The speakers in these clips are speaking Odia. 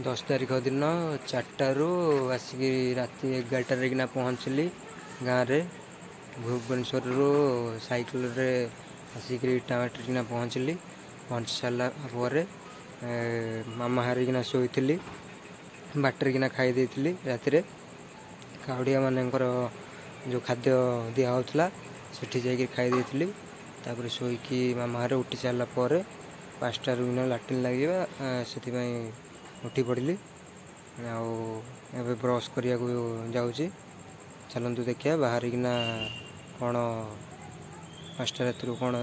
10 ତାରିଖ ଦିନ 4ଟାରୁ ଆସିକି ରାତି 11ଟାରେ କିନା ପହଞ୍ଚିଲି ଗାଁରେ। ଭୁବନେଶ୍ୱରରୁ ସାଇକେଲରେ ଆସିକିରି ଇଟାଭାଟିରେ କିନା ପହଞ୍ଚିଲି। ପହଞ୍ଚି ସାରିଲା ପରେ ମାମା ହାରିକିନା ଶୋଇଥିଲି, ବାଟରେ କିନା ଖାଇ ଦେଇଥିଲି ରାତିରେ। କାଉଡ଼ିଆ ମାନଙ୍କର ଯେଉଁ ଖାଦ୍ୟ ଦିଆହେଉଥିଲା ସେଠି ଯାଇକି ଖାଇ ଦେଇଥିଲି। ତାପରେ ଶୋଇକି ମାମା ଘରେ ଉଠି ସାରିଲା ପରେ 5ଟାରୁ କିନା ଲାଟ୍ରିନ୍ ଲାଗିବା, ସେଥିପାଇଁ ଉଠି ପଡ଼ିଲି। ଆଉ ଏବେ ବ୍ରସ୍ କରିବାକୁ ଯାଉଛି। ଚାଲନ୍ତୁ ଦେଖିବା ବାହାରିକିନା କ'ଣ 5ଟା ରାତିରୁ କ'ଣ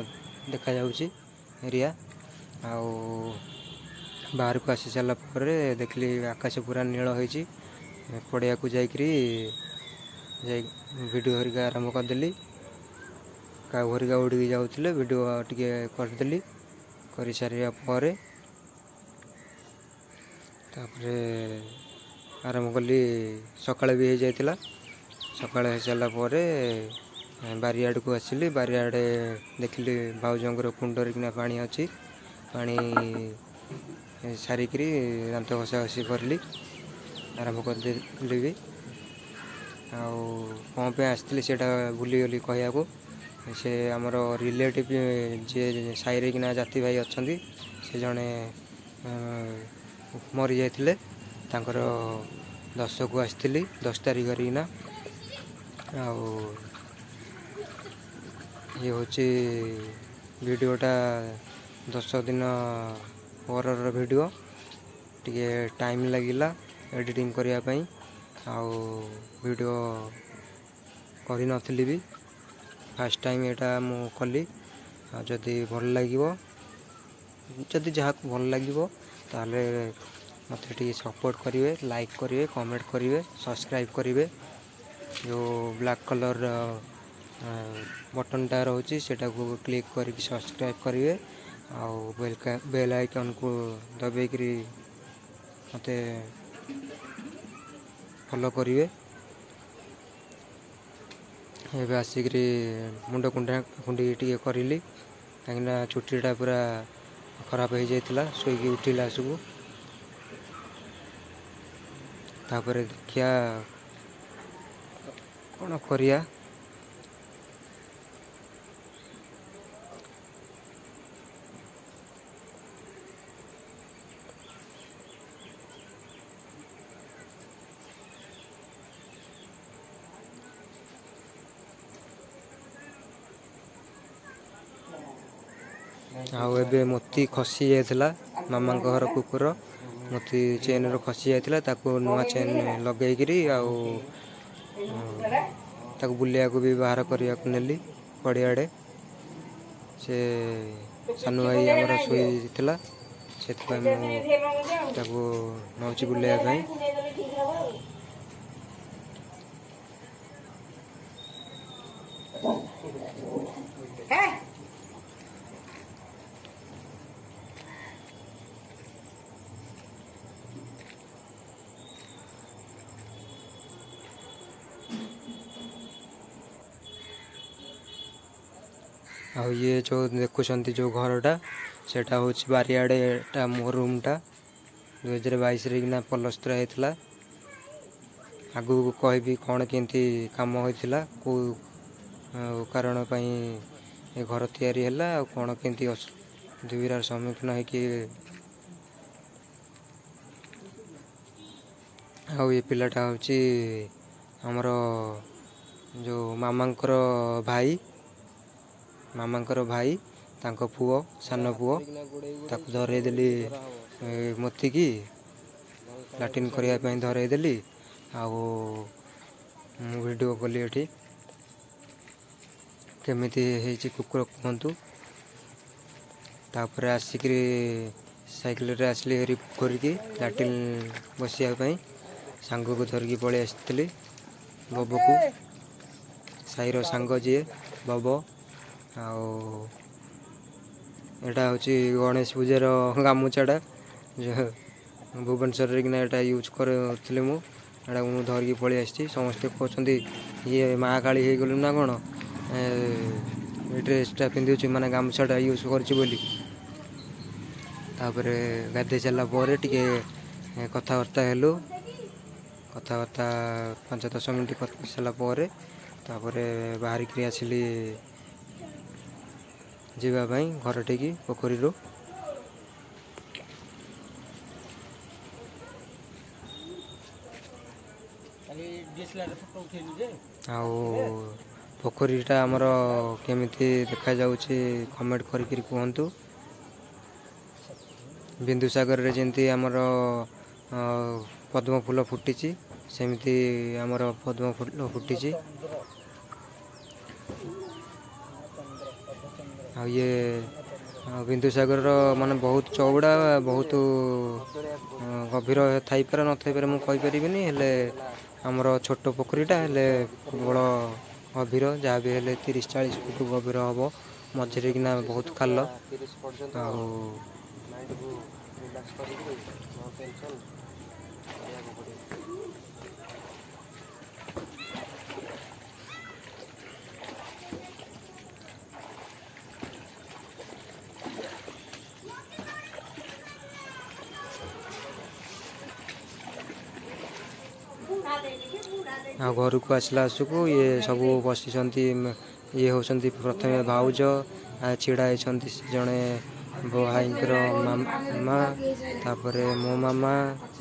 ଦେଖାଯାଉଛି ଏରିଆ। ଆଉ ବାହାରକୁ ଆସି ସାରିଲା ପରେ ଦେଖିଲି ଆକାଶ ପୁରା ନୀଳ ହେଇଛି। ପଡ଼ିଆକୁ ଯାଇକିରି ଯାଇ ଭିଡ଼ିଓ ହେରିକା ଆରମ୍ଭ କରିଦେଲି। କାଉ ହେରିକା ଉଡ଼ିକି ଯାଉଥିଲେ, ଭିଡ଼ିଓ ଟିକେ କରିଦେଲି। କରିସାରିବା ପରେ ତାପରେ ଆରମ୍ଭ କଲି। ସକାଳେ ବି ହେଇଯାଇଥିଲା। ସକାଳେ ହେଇସାରିଲା ପରେ ବାରିଆଡ଼କୁ ଆସିଲି। ବାରିଆଡ଼େ ଦେଖିଲି ଭାଉଜଙ୍କର କୁଣ୍ଡରେ କିନା ପାଣି ଅଛି। ପାଣି ସାରିକିରି ଦାନ୍ତ ଘଷା ଘଷି କରିଲି, ଆରମ୍ଭ କରିଦେଲି ବି। ଆଉ କ'ଣ ପାଇଁ ଆସିଥିଲି ସେଇଟା ଭୁଲିଗଲି କହିବାକୁ। ସେ ଆମର ରିଲେଟିଭ୍ ଯିଏ ସାହିରେ କିନା ଜାତି ଭାଇ ଅଛନ୍ତି, ସେ ଜଣେ ମରିଯାଇଥିଲେ। ତାଙ୍କର 10କୁ ଆସିଥିଲି, 10 ତାରିଖରେ କିନା। ଆଉ ଇଏ ହେଉଛି ଭିଡ଼ିଓଟା 10 ଦିନ ପରର ଭିଡ଼ିଓ। ଟିକେ ଟାଇମ୍ ଲାଗିଲା ଏଡ଼ିଟିଂ କରିବା ପାଇଁ, ଆଉ ଭିଡ଼ିଓ କରିନଥିଲି ବି। ଫାର୍ଷ୍ଟ ଟାଇମ୍ ଏଇଟା ମୁଁ କଲି। ଆଉ ଯଦି ଭଲ ଲାଗିବ, ଯଦି ଯାହାକୁ ଭଲ ଲାଗିବ ତାହେଲେ ମୋତେ ଟିକେ ସପୋର୍ଟ କରିବେ, ଲାଇକ୍ କରିବେ, କମେଣ୍ଟ କରିବେ, ସବସ୍କ୍ରାଇବ୍ କରିବେ। ଯେଉଁ ବ୍ଲାକ୍ କଲର୍ର ବଟନ୍ଟା ରହୁଛି ସେଇଟାକୁ କ୍ଲିକ୍ କରିକି ସବସ୍କ୍ରାଇବ୍ କରିବେ। ଆଉ ବେଲ୍ ଆଇକନ୍କୁ ଦବେଇକିରି ମୋତେ ଫଲୋ କରିବେ। ଏବେ ଆସିକିରି ମୁଣ୍ଡ କୁଣ୍ଡା କୁଣ୍ଡି ଟିକେ କରିଲି, କାହିଁକିନା ଚୁଟିଟା ପୁରା ଖରାପ ହେଇଯାଇଥିଲା ଶୋଇକି ଉଠିଲା ଆସିକୁ। ତାପରେ ଦେଖିବା କ'ଣ କରିବା। ଆଉ ଏବେ ମୋତି ଖସି ଯାଇଥିଲା, ମାମାଙ୍କ ଘର କୁକୁର ମୋତି ଚେନ୍ରୁ ଖସି ଯାଇଥିଲା। ତାକୁ ନୂଆ ଚେନ୍ ଲଗେଇକିରି ଆଉ ତାକୁ ବୁଲିବାକୁ ବି ବାହାର କରିବାକୁ ନେଲି ପଡ଼ିଆଡ଼େ। ସେ ସାନୁ ଭାଇ ଆମର ଶୋଇଥିଲା, ସେଥିପାଇଁ ମୁଁ ତାକୁ ନେଉଛି ବୁଲିବା ପାଇଁ। ଆଉ ଇଏ ଯେଉଁ ଦେଖୁଛନ୍ତି ଯେଉଁ ଘରଟା, ସେଇଟା ହେଉଛି ବାରିଆଡ଼େ, ଏଟା ମୋ ରୁମ୍ଟା। 2022ରେ କିନା ପଲସ୍ତରା ହେଇଥିଲା। ଆଗକୁ କହିବି କ'ଣ କେମିତି କାମ ହୋଇଥିଲା, କେଉଁ କାରଣ ପାଇଁ ଏ ଘର ତିଆରି ହେଲା, ଆଉ କ'ଣ କେମିତି ଅସୁବିଧାର ସମ୍ମୁଖୀନ ହେଇକି। ଆଉ ଏ ପିଲାଟା ହେଉଛି ଆମର ଯେଉଁ ମାମାଙ୍କର ଭାଇ, ମାମାଙ୍କର ଭାଇ, ତାଙ୍କ ପୁଅ, ସାନ ପୁଅ। ତାକୁ ଧରେଇଦେଲି ମୋତିକି ଲାଟ୍ରିନ୍ କରିବା ପାଇଁ ଧରେଇଦେଲି। ଆଉ ମୁଁ ଭିଡ଼ିଓ କଲି ଏଠି କେମିତି ହେଇଛି କୁକୁର କୁହନ୍ତୁ। ତାପରେ ଆସିକିରି ସାଇକେଲରେ ଆସିଲି ହେରି ପୋଖରୀକି ଲାଟ୍ରିନ୍ ବସିବା ପାଇଁ। ସାଙ୍ଗକୁ ଧରିକି ପଳେଇ ଆସିଥିଲି ବବକୁ, ସାହିର ସାଙ୍ଗ ଯିଏ ବବ। ଆଉ ଏଇଟା ହେଉଛି ଗଣେଶ ପୂଜାର ଗାମୁଛାଟା, ଭୁବନେଶ୍ୱରରେ କିନା ଏଇଟା ୟୁଜ୍ କରୁଥିଲି ମୁଁ। ଏଇଟାକୁ ମୁଁ ଧରିକି ପଳେଇ ଆସିଛି। ସମସ୍ତେ କହୁଛନ୍ତି ଇଏ ମା କାଳୀ ହେଇଗଲୁ ନା କ'ଣ, ଏ ଡ୍ରେସ୍ଟା ପିନ୍ଧୁଛୁ, ମାନେ ଗାମୁଛାଟା ୟୁଜ୍ କରୁଛୁ ବୋଲି। ତାପରେ ଗାଧୋଇ ସାରିଲା ପରେ ଟିକେ କଥାବାର୍ତ୍ତା ହେଲୁ। କଥାବାର୍ତ୍ତା 5-10 ମିନିଟ୍ ସାରିଲା ପରେ ତାପରେ ବାହାରିକିରି ଆସିଲି ଯିବା ପାଇଁ ଘରଠିକି ପୋଖରୀରୁ। ଆଉ ପୋଖରୀଟା ଆମର କେମିତି ଦେଖାଯାଉଛି କମେଣ୍ଟ କରିକିରି କୁହନ୍ତୁ। ବିନ୍ଦୁସାଗରରେ ଯେମିତି ଆମର ପଦ୍ମ ଫୁଲ ଫୁଟିଛି, ସେମିତି ଆମର ପଦ୍ମ ଫୁଲ ଫୁଟିଛି। ଆଉ ଇଏ ବିନ୍ଦୁସାଗରର ମାନେ ବହୁତ ଚଉଡ଼ା, ବହୁତ ଗଭୀର ଥାଇପାରେ ନଥାଇପାରେ ମୁଁ କହିପାରିବିନି, ହେଲେ ଆମର ଛୋଟ ପୋଖରୀଟା ହେଲେ ପ୍ରବଳ ଗଭୀର, ଯାହା ବି ହେଲେ 30-40 ଫୁଟ ଗଭୀର ହେବ। ମଝିରେ କିନା ବହୁତ ଖାଲ। ଆଉ ମାଇଣ୍ଡକୁ ରିଲାକ୍ସ କରିକିରି ନୋ ଟେନସନ୍ କରିବାକୁ ପଡ଼ିବ। ଆଉ ଘରକୁ ଆସିଲା ଆସକୁ ଇଏ ସବୁ ବସିଛନ୍ତି। ଇଏ ହେଉଛନ୍ତି ପ୍ରଥମେ ଭାଉଜ, ଛିଡ଼ା ହେଇଛନ୍ତି ଜଣେ ଭାଇଙ୍କର ମାମା, ତାପରେ ମୋ ମାମା,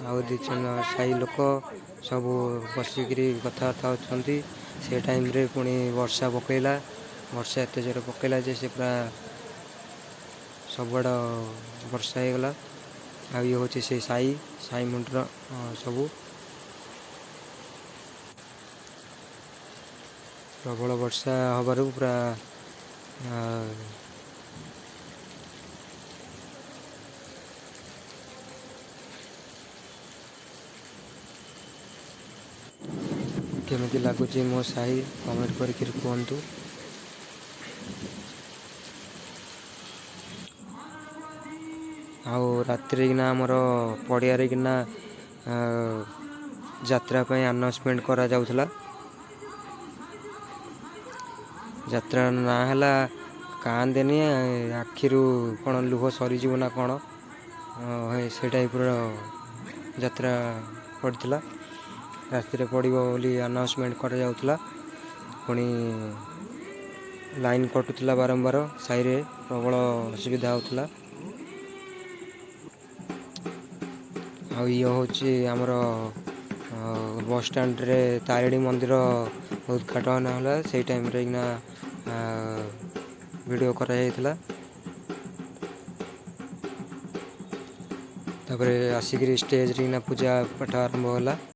ଆଉ 2 ଜଣ ସାହି ଲୋକ ସବୁ ବସିକିରି କଥାବାର୍ତ୍ତା ହେଉଛନ୍ତି। ସେ ଟାଇମ୍ରେ ପୁଣି ବର୍ଷା ପକେଇଲା। ବର୍ଷା ଏତେ ଜୋରେ ପକେଇଲା ଯେ ସେ ପୁରା ସବୁଆଡ଼ ବର୍ଷା ହେଇଗଲା। ଆଉ ଇଏ ହେଉଛି ସେଇ ସାହି ମୁଣ୍ଡର ସବୁ ପ୍ରବଳ ବର୍ଷା ହେବାରୁ ପୁରା କେମିତି ଲାଗୁଛି ମୋ ସାହି କମେଣ୍ଟ କରିକିରି କୁହନ୍ତୁ। ଆଉ ରାତିରେ କିନା ଆମର ପଡ଼ିଆରେ କିନା ଯାତ୍ରା ପାଇଁ ଆନାଉନ୍ସମେଣ୍ଟ କରାଯାଉଥିଲା। ଯାତ୍ରାର ନାଁ ହେଲା କାନ୍ଦେନି ଆଖିରୁ କ'ଣ ଲୁହ ସରିଯିବ ନା କ'ଣ, ସେ ଟାଇପ୍ର ଯାତ୍ରା ପଡ଼ିଥିଲା। ରାତିରେ ପଡ଼ିବ ବୋଲି ଆନାଉନ୍ସମେଣ୍ଟ କରାଯାଉଥିଲା। ପୁଣି ଲାଇନ୍ କଟୁଥିଲା ବାରମ୍ବାର, ସାହିରେ ପ୍ରବଳ ଅସୁବିଧା ହେଉଥିଲା। ଆଉ ଇଏ ହେଉଛି ଆମର ବସ୍ ଷ୍ଟାଣ୍ଡରେ ତାରିଣୀ ମନ୍ଦିର ଉଦ୍ଘାଟନ ହେଲା, ସେଇ ଟାଇମ୍ରେ କିନା ଭିଡ଼ିଓ କରାଯାଇଥିଲା। ତାପରେ ଆସିକିରି ଷ୍ଟେଜ୍ରେ କିନା ପୂଜା ପାଠ ଆରମ୍ଭ ହେଲା।